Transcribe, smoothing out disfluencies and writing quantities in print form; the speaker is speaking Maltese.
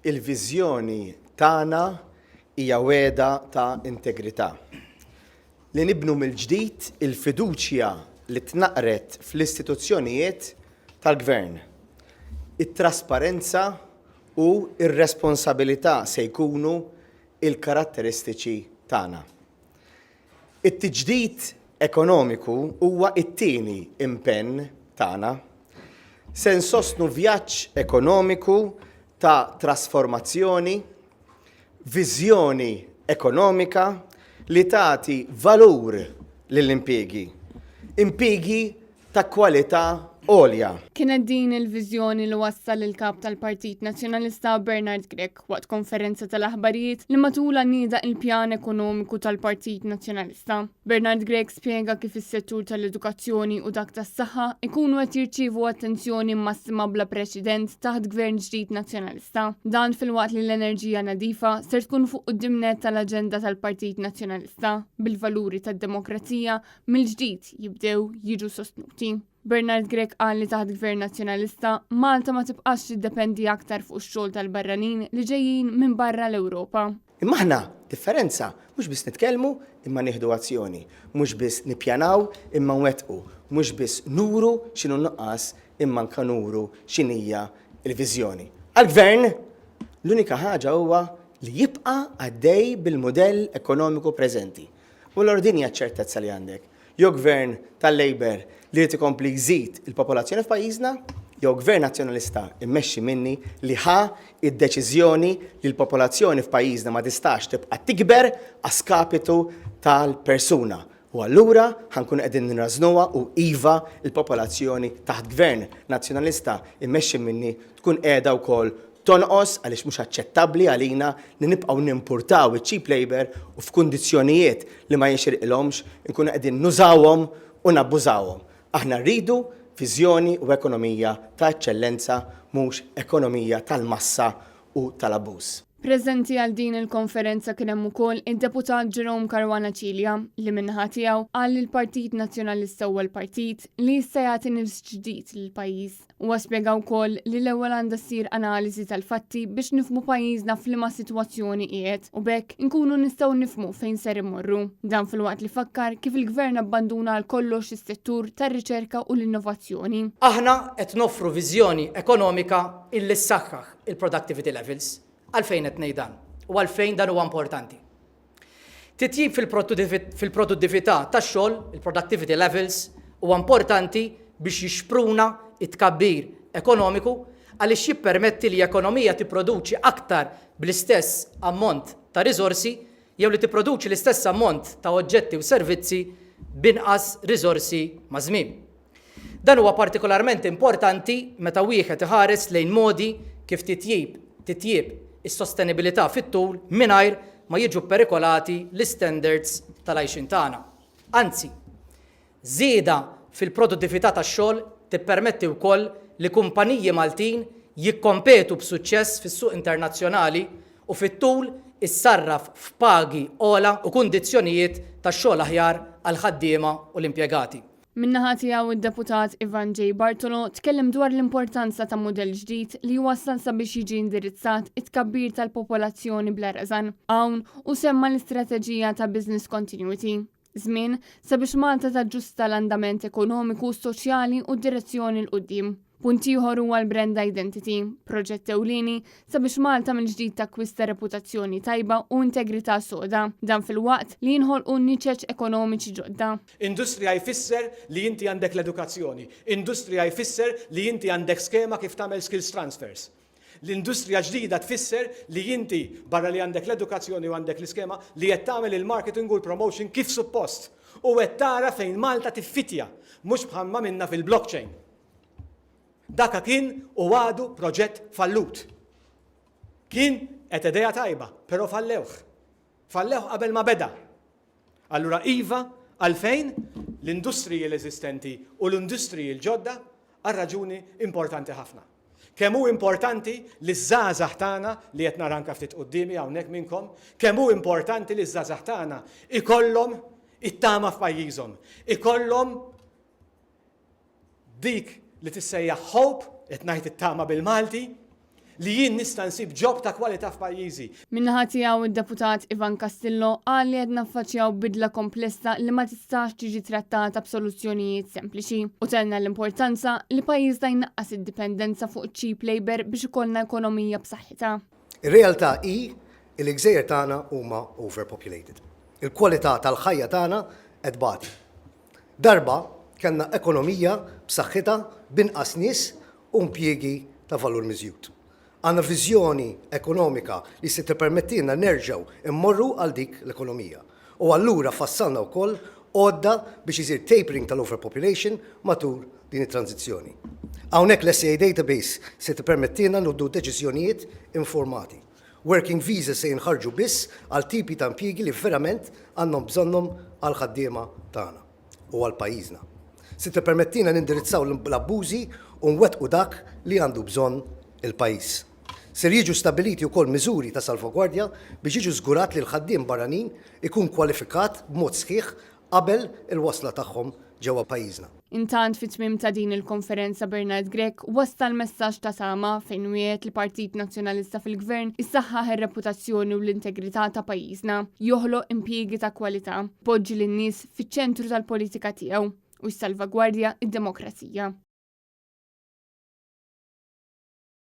Il-viżjoni tagħna hija wegħda ta' integrità. Li nibnu mill-ġdid il-fiduċja li tnaqqret fl-istituzzjonijiet tal-Gvern. It-trasparenza u r-responsabilità se jkunu l-karatteristiċi tagħna. It-tiġdid ekonomiku huwa t-tieni impenn tagħna. Se nsostnu vjaġġ ekonomiku ta' trasformazzjoni, viżjoni ekonomika li tagħti valur lill-impjiegi, impjiegi ta' kwalità għolja. Kienet din il-viżjoni li wassal il-Kap tal-Partit Nazzjonalista Bernard Grech waqt konferenza tal-aħbarijiet li matulha nieda il-pjan ekonomiku tal-Partit Nazzjonalista. Bernard Grech spjega kif is-settur tal-edukazzjoni u dak tas-saħħa ikunu qed jirċievu attenzjoni massima bla preċedent taħt gvern ġdid Nazzjonalista. Dan filwaqt li l-enerġija nadifa ser tkun fuq quddiem nett tal-aġenda tal-Partit Nazzjonalista bil-valuri tad-demokrazija mill-ġdid jibdew jiġu sostnuti. Bernard Grech qal li taħt Gvern Nazzjonalista, Malta ma tibqax tiddependi aktar fuq ix-xogħol tal-barranin li ġejjin minn barra l-Ewropa. Imma aħna differenza, mhux biss nitkellmu imma nieħdu azzjoni, mhux biss nippjanaw imma nwettqu, mhux biss nuru x'inhu n-nuqqas imma anke nuru x'inhija l-viżjoni. Għall-Gvern, l-unika ħaġa huwa li jibqa' għaddej bil-mudell ekonomiku preżenti. U allura din hija ċ-ċertezza li għandek. Jew gvern tal-Labour li jrid ikompli jżid il-popolazzjoni f'pajjiżna, jew gvern Nazzjonalista mmexxi minni li ħa d-deċiżjoni li l-popolazzjoni f'pajjiżna ma tistax tibqa' tikber a skapitu tal-persuna. U allura ħa nkunu qegħdin nrażżnuha u iva l-popolazzjoni taħt gvern Nazzjonalista mmexxi minni tkun qiegħda wkoll tonqos għaliex mhux aċċettabbli għalina li nibqgħu nimpurtaw iċ-cheap labour u f'kundizzjonijiet li ma jixirqilhomx inkunu qegħdin nużawhom u nabbużawhom. Aħna rridu viżjoni u ekonomija ta' eċċellenza mhux ekonomija tal-massa u tal-abbuż. Preżenti għal din il-konferenza kien hemm ukoll id-Deputat Jerome Caruana Cilia li min-naħa tiegħu qal li l-Partit Nazzjonalista huwa l-partit li jista' jagħti nifs ġdid lill-pajjiż. Huwa spjega wkoll li l-ewwel għandha ssir analiżi tal-fatti biex nifhmu pajjiżna f'liema sitwazzjoni qiegħed u b'hekk inkunu nistgħu nifhmu fejn ser immorru. Dan filwaqt li fakkar kif il-Gvern abbanduna għal kollox is-settur tar-riċerka u l-innovazzjoni. Aħna qed noffru viżjoni ekonomika illi ssaħħaħ il-productivity levels. Għalfejn qed ngħid dan? U għalfejn dan huwa importanti? Titjib fil-produttività tax-xogħol, il-productivity levels, huwa importanti biex jixpruna t-tkabbir ekonomiku għaliex jippermetti li ekonomija tipproduċi aktar bl-istess ammont ta' riżorsi jew li tipproduċi l-istess ammont ta' oġġetti u servizzi b'inqas riżorsi maż-żmien. Dan huwa partikolarment importanti meta wieħed iħares lejn modi kif titjib titjieb is-sostenibilità fit-tul mingħajr ma jiġu pperikolati l-istandards tal-għajxien tagħna. Anzi, żieda fil-produttività tax-xogħol tippermetti wkoll li kumpaniji Maltin jikkompetu b'suċċess fis-suq internazzjonali u fit-tul issarraf f'pagi ogħla u kundizzjonijiet tax-xogħol aħjar għall-ħaddiema u l-impjegati. Min-naħa tiegħu d-Deputat Ivan J. Bartolo tkellem dwar l-importanza ta' mudell ġdid li jwassal sabiex jiġi indirizzat it-tkabbir tal-popolazzjoni bla rażan. Hawn hu semma l-istrateġija ta' business continuity. Żmien sabiex Malta taġġusta l-andament ekonomiku, soċjali u d-direzzjoni 'l quddiem. Punt ieħor huwa l-brand identity, proġett ewlieni sabiex Malta mill-ġdid takkwista reputazzjoni tajba u integrità soda, dan filwaqt li jinħolqu niċeċ ekonomiċi ġodda. Industrija jfisser li inti għandek l-edukazzjoni. Industrija jfisser li inti għandek skema kif tagħmel skills transfers. L-industrija ġdida tfisser li inti, barra li għandek l-edukazzjoni u għandek l-iskema, li qed tagħmel il-marketing u l-promotion kif suppost. U qed tara fejn Malta tiffitja, mhux bħalma għamilna fil-blockchain. Daka kien u għadu proġett fallut. Kien qed idea tajba, però fallewh. Fallewh qabel ma beda. Allura iva, għalfejn l-industriji l-eżistenti u l-industriji l-ġodda għal raġuni importanti ħafna. Kemm hu importanti li ż-żgħażagħ tagħna li qed nara anke ftit quddiemi hawnhekk minnkom, kemm hu importanti li ż-żgħażagħ tagħna ikollhom it-tama f'pajjiżhom, ikollhom Dik li tissejjaħ hope, qed ngħid it-tama bil-Malti, Li jien nista' nsib job ta' kwalità f'pajjiżi. Min-naħa tiegħu id-Deputat Ivan Castillo qal li qed naffaċċjaw bidla komplessa li ma tistax tiġi trattata b'soluzzjonijiet sempliċi u tenna l-importanza li pajjiżna jnaqqas id-dipendenza fuq cheap labour biex ikollna ekonomija b'saħħitha. Ir-realtà hi li l-gżejjer tagħna huma overpopulated. Il-kwalità tal-ħajja tagħna qed tbati. Darba kellna ekonomija b'saħħitha b'inqas nies u impjiegi ta' valur miżjud. Għandna viżjoni ekonomika li se tippermettilna nerġgħu mmorru għal dik l-ekonomija. U allura fassalna wkoll għodda biex isir tapering tal-overpopulation matul din it-tranżizzjoni. Hawnhekk l-SEA database se tippermettilna nieħdu deċiżjonijiet informati. Working visas se jinħarġu biss għal tipi ta' impjiegi li verament għandhom bżonnhom għall-ħaddiema tagħna u għal pajjiżna. Se tippermettilna nindirizzaw l-abbużi u nwettqu dak li għandu bżonn il-pajjiż. Ser jiġu stabbiliti wkoll miżuri ta' salvagwardja biex jiġu żgurat li l-ħaddiem barranin ikun kwalifikat b'mod sħiħ qabel il-wasla tagħhom ġewwa pajjiżna. Intant fi tmiem ta' din il-konferenza Bernard Grech wassal messaġġ ta' tama fejn wiegħed li Partit Nazzjonalista fil-Gvern issaħħaħ ir-reputazzjoni u l-integrità ta' pajjiżna, joħloq impjiegi ta' kwalità, poġġi lin-nies fiċ-ċentru tal-politika tiegħu u jsalvagwardja id-demokrazija.